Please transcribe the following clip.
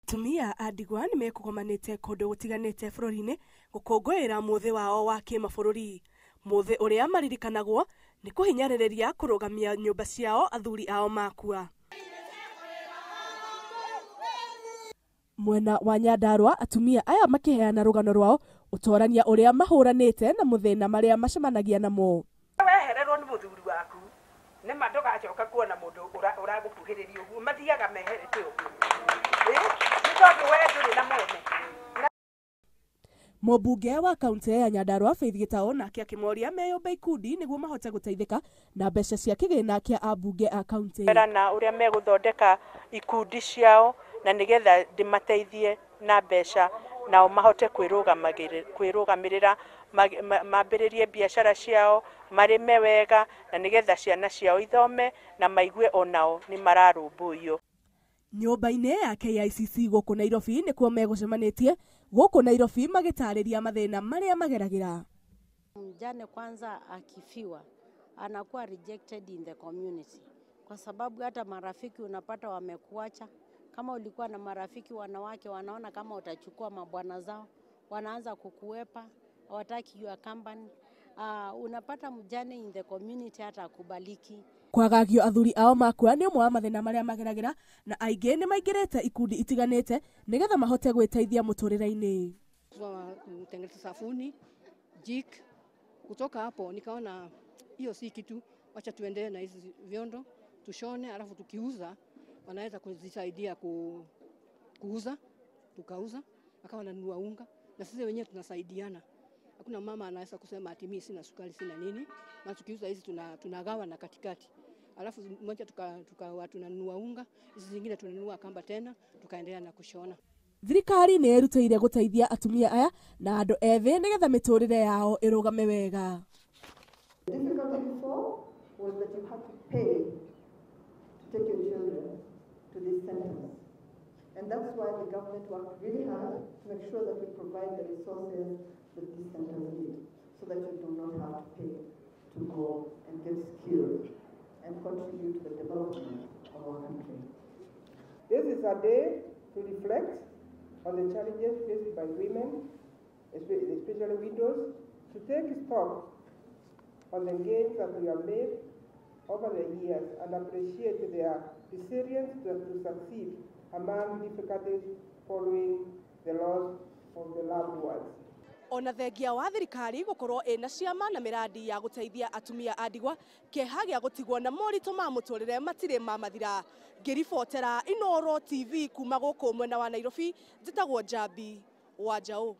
Atumia a ndigwa nĩ mekũgomanĩte kũndũ gũtiganĩte bũrũri-inĩ gũkũngũĩra mũthĩ wao wa kĩmabũrũri. Mũthĩ ũrĩa maririkanagwo nĩ kũhinyĩrĩria kũrũgamia nyũmba ciao athuri ao makua. Mwena wa Nyandarua atumia aya makĩheana rũgano rwao ũtorania ũrĩa mahũranĩte na mũthĩna marĩa macemanagia namo. Wehererwo nĩ mũthuri waku nĩma ndũgacoka kuona mũndũ ũragũkuhĩrĩria ũguo, mathiaga meherete ũguo nĩ tondũ we ndũrĩ na mwene. Mũmbunge wa kaunti ya Nyandarua Faith Gitau nake akĩmoria meyũmbe ikundi nĩguo mahote gũteithĩka na mbeca cia kĩgĩna kĩa ambunge a kaunti. Na ũrĩa megũthondeka ikundi ciao na nĩgetha ndĩmateithie na mbeca nao mahote kwĩrũgamĩrĩra, mambĩrĩrie biacara ciao, marĩme wega na nĩgetha ciana ciao ithome na maigue onao nĩ mararũmbũiyo. Nyũmba-inĩ ya KICC gũkũ Nairobi nĩkuo megũcemanĩtie gũkũ Nairobi magĩtarĩria mathĩna marĩa mageragĩra. Mjane kwanza akifiwa anakuwa rejected in the community kwa sababu hata marafiki unapata wamekuacha. Kama ulikuwa na marafiki wanawake wanaona kama utachukua mabwana zao, wanaanza kukuepa, hawataki your company. Unapata mjane in the community hata akubaliki. Kwagagio athuri ao makua nĩ ũmwe wa mathĩna marĩa mageragĩra na aingĩ nĩ maingĩrĩte ikundi itiganĩte nĩgetha mahote gwĩteithia mũtũrĩre-inĩ. Kutengeneza sabuni, jik. Kutoka hapo nikaona hiyo si kitu, wacha tuendelee na hizi vyondo tushone, alafu tukiuza wanaweza kuzisaidia kuuza, tukauza akawa wananunua unga na sisi wenyewe tunasaidiana. Hakuna mama anaweza kusema ati mimi sina sukari sina nini, na tukiuza hizi tunagawa na katikati. Alafu mmoja tukawa tunanunua unga, hizi zingine tunanunua kamba tena, tukaendelea na kushona. Thirikari nĩ ĩrutĩire gũteithia atumia aya na andũ ethĩ nĩgetha mĩtũrĩre yao ĩrũgame wega. The difficulty before was that you had to pay to take your children to these centers. And that's why the government worked really hard to make sure that we provide the resources that these centers need, so that you do not have to pay to go and get skilled and contribute to the development of our country. This is a day to reflect on the challenges faced by women, especially widows, to take stock on the gains that we have made over the years and appreciate their resilience to succeed among difficulties following the loss of the loved ones. Ona thengia wa thirikari gũkorwo ĩna ciama na mĩradi ya gũteithia atumia a ndigwa, kĩeha gĩa gũtigwo na moritũ ma mũtũrĩre matirĩ mamathira. Ngĩribotera Inooro TV kuma gũkũ mwena wa Nairobi, njĩtagwo Njambi wa Njaũ.